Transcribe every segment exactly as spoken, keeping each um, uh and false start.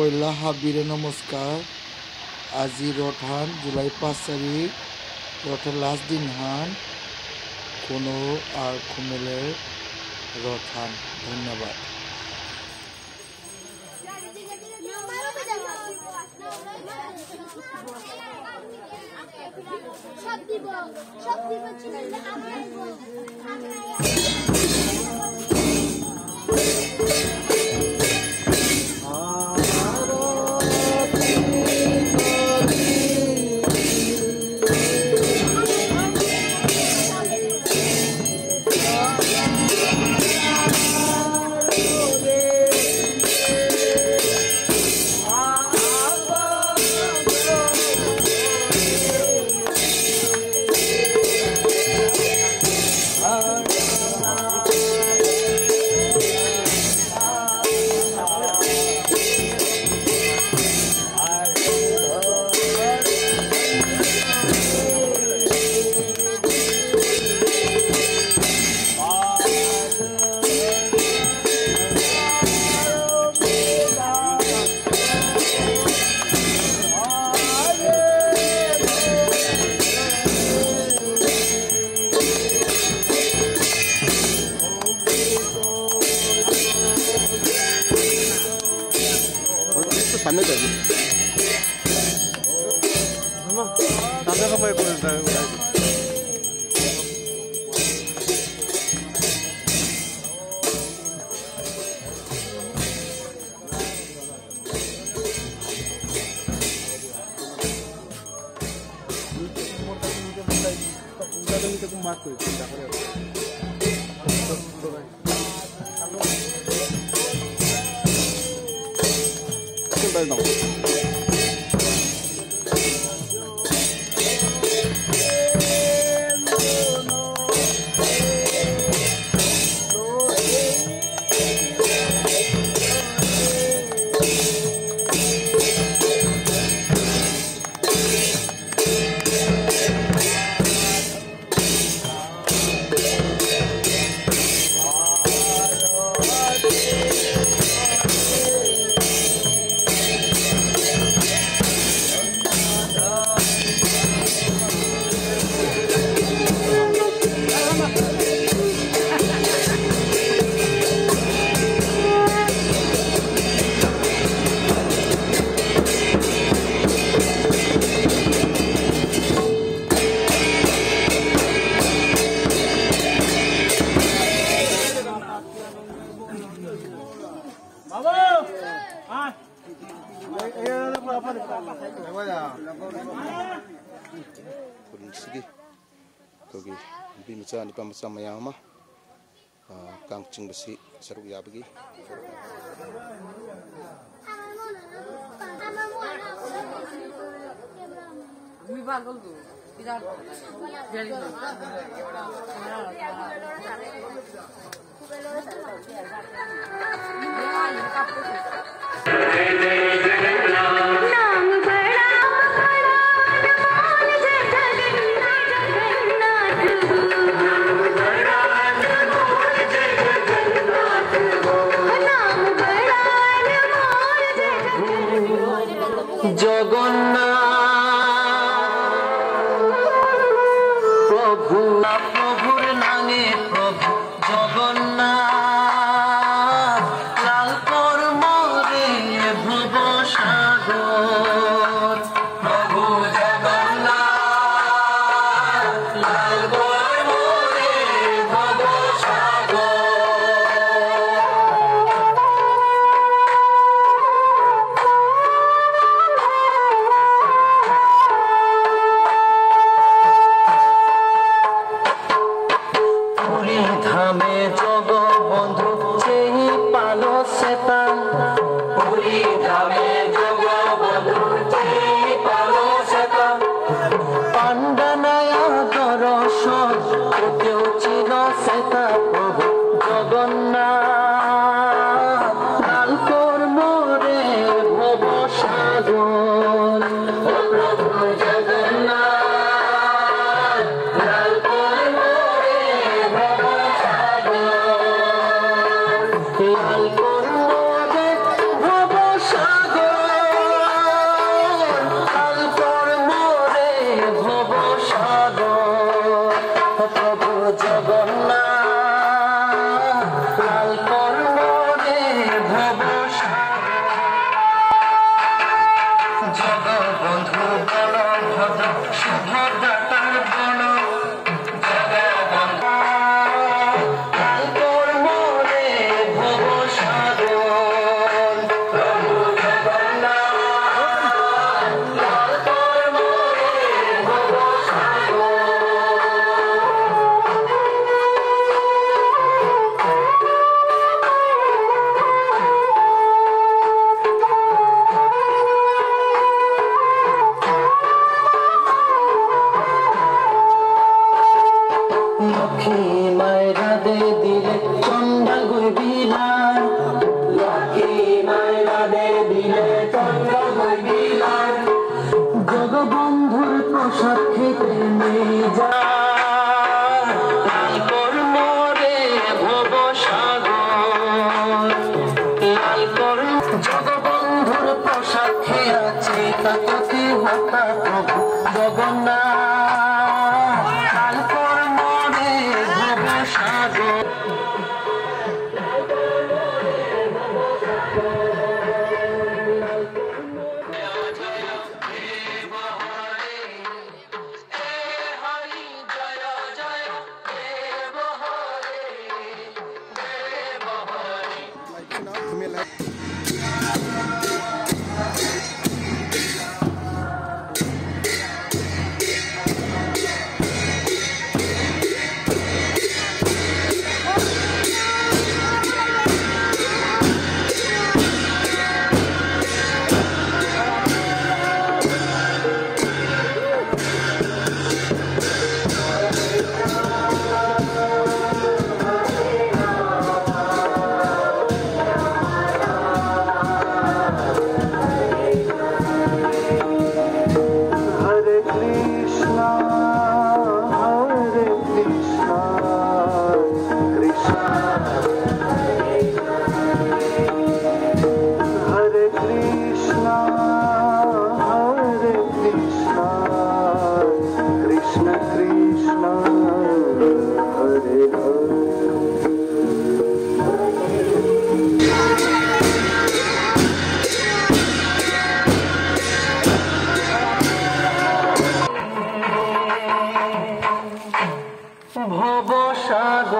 পয়লা হাবিরে নমস্কার। আজি রথহান জুলাই পাঁচ তারিখ, রথর লাস্ট দিনহান, কোনো আর খুমেলের রথহান। ধন্যবাদ। সব দিব, সব দিব, চিনি না, আমরা আইবো। সামনে যাবি। তাদের সময় করে দেয়। ꯈꯨꯜꯁꯤꯒꯤ ꯑꯩꯈꯣꯏꯒꯤ ꯅꯨꯄꯤ ꯃꯆꯥ, ꯅꯨꯄꯥ ꯃꯆꯥ ꯃꯌꯥꯝ ꯑꯃ, ꯑ, ꯀꯥꯡ ꯆꯤꯡꯕꯁꯤ ꯁꯔꯨꯛ ꯌꯥꯕꯒꯤ জগন্নাথ প্রভু, প্রভুর নাঙে প্রভু জগন্নাথ, লাল কর মোরে ভব সাগর। প্রভু জগন্নাথ, লাল কর মোরে ভব সাগর। ভবসাগর।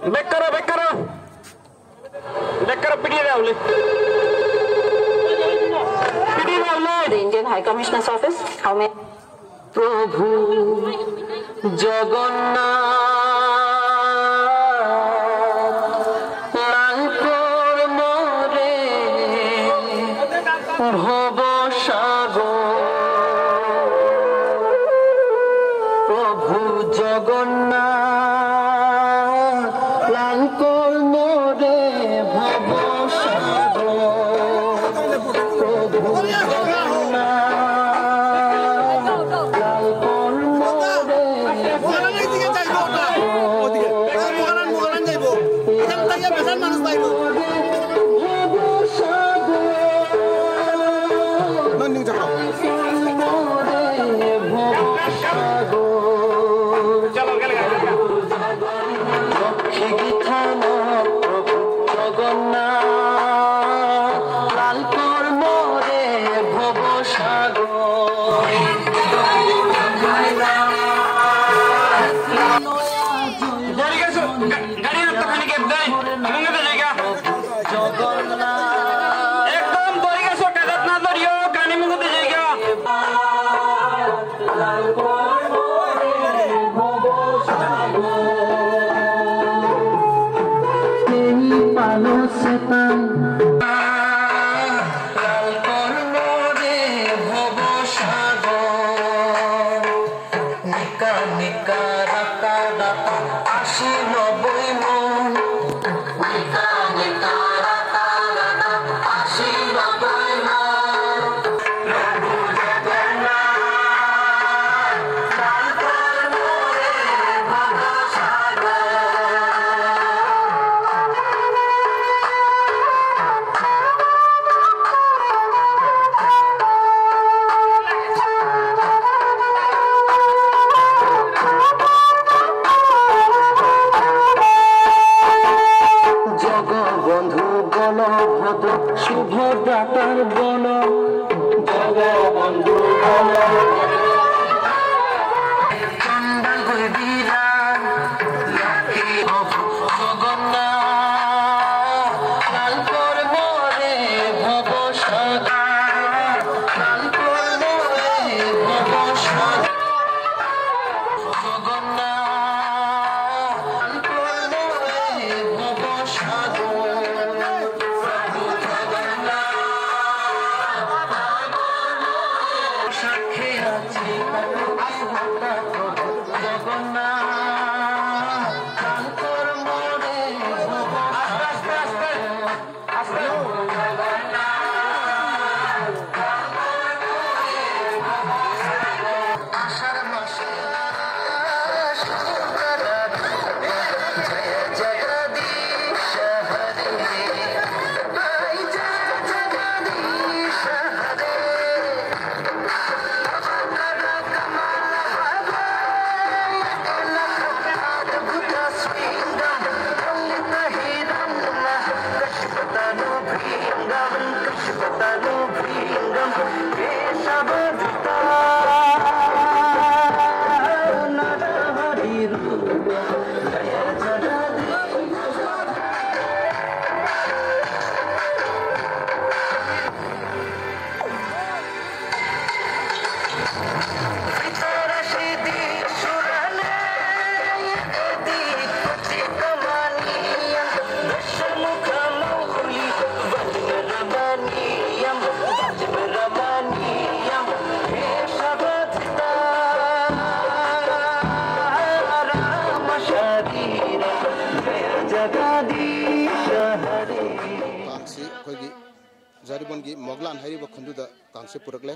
বেক করো, বেক করো। বেক করো, পিটিয়ে দাও, লে। পিটিয়ে দাও, লে। The Indian High Commissioner's Office, how may প্রভু জগন্নাথ, লাল কর মোরে ভবসাগর। প্রভু জগন্নাথ, লাল কর মোরে ভবসাগর। প্রভু জগন্নাথ, লাল কর মোরে। মোগলানের দিকে যাইবো ওটা। ওদিকে। মোগলান, মোগলান যাইবো। এখান থেকে বেজান মানুষ বাইরে। নন্দিনী চক্র। লক্ষ্মী গীতানাথ প্রভু জগন্নাথ, লাল কর মোরে ভবসাগর। গাড়ি গেছো, গা-, গাড়ি রাখতে খালি গ্যাপ দেয়, আমি মধ্যে জায়গা। একদম দড়ি গেছো, কাদাত না দড়িও, গানি মুখতে জায়গা। লাল কর মোরে ভবসাগর। নিকা নিকা রাকা রাকা আশি নব্বই মন। নিকা নিকা রাকা রাকা আশি নব্বই মন। প্রভু জগন্নাথ। ꯀꯥꯡꯁꯤ ꯑꯩꯈꯣꯏꯒꯤ ꯖꯥꯔꯤꯕꯣꯟꯒꯤ ꯃꯣꯒꯂꯥꯟ ꯍꯥꯏꯔꯤꯕ ꯈꯨꯟꯗꯨꯗ ꯀꯥꯡꯁꯤ ꯄꯨꯔꯛꯂꯦ꯫